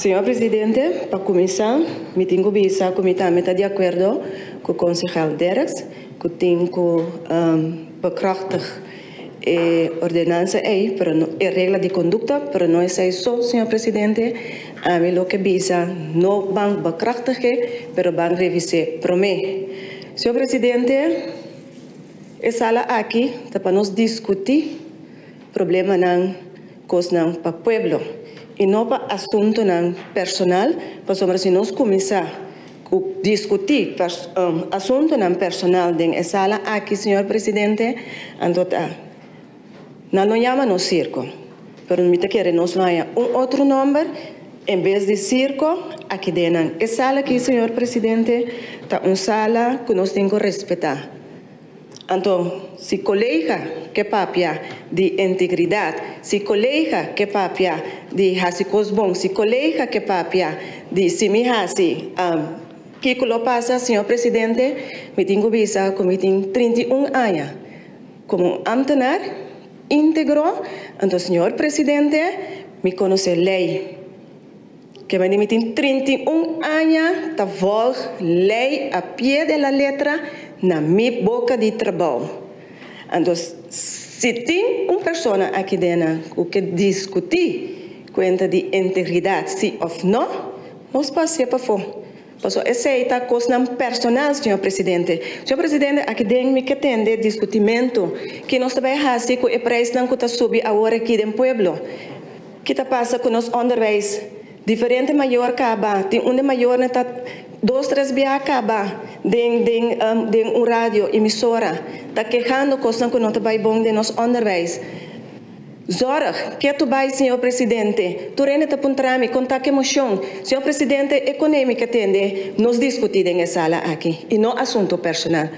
Señor Presidente, pa kuminsá, mi tin ku bisa ku mi tambe ta di akuerdo ku konsehal Derks ku tin ku bekrachtig e ordenansa ei, pero no e regla di kondukta, pero no esei so, señor Presidente. Ami lo ke bisa no ban bekrachtig'e, pero ban revis'é promé. Señor Presidente, e sala aki ta pa nos diskutí problemanan, kosnan pa pueblo i no pa asuntunan personal, pasobra si nos kuminsá ku diskutí asuntunan personal den e sala aki, señor Presidente, anto ta nan lo yama nos sirko, pero mi ta kere nos lo haña un otro nòmber en bes di sirko aki den nan. E sala aki, señor Presidente, ta un sala ku nos tin ku respetá. Anto, si kolega ke papia di integridat, si kolega ke papia di hasi kos bon, si kolega ke papia di si mi hasi, kiko lo pasa, señor Presidente? Mi tin ku bisa ku mi tin 31 aña komo un ámtenar íntegro, anto señor Presidente, mi konosé lei. Ke mende mi tin 31 aña ta volg lei a pie de la letra na mi boka di trabou. Anto si tin un persona aki dena ku ke diskutí kuenta di integridat si òf no, nos pasia pafó. Pasobra esei ta kosnan personal, señor Presidente. Señor Presidente, aki den mi ke tende diskutimentu ki nos ta bai hasi ku e preisnan ku ta subi awor aki den pueblo. Ki ta pasa ku nos onderwijs? Diferente mayor kaba, tin un de mayornan ta dos tres bia kaba den den den un radio emisora ta kehando kosnan ku no ta bai bon den nos onderwijs. Zorg, ketu bai señor Presidente, tur hende ta puntra mi kon ta ku emoshon. Señor Presidente, e kone mi ke tende nos diskuti den e sala aki i no asunto personal.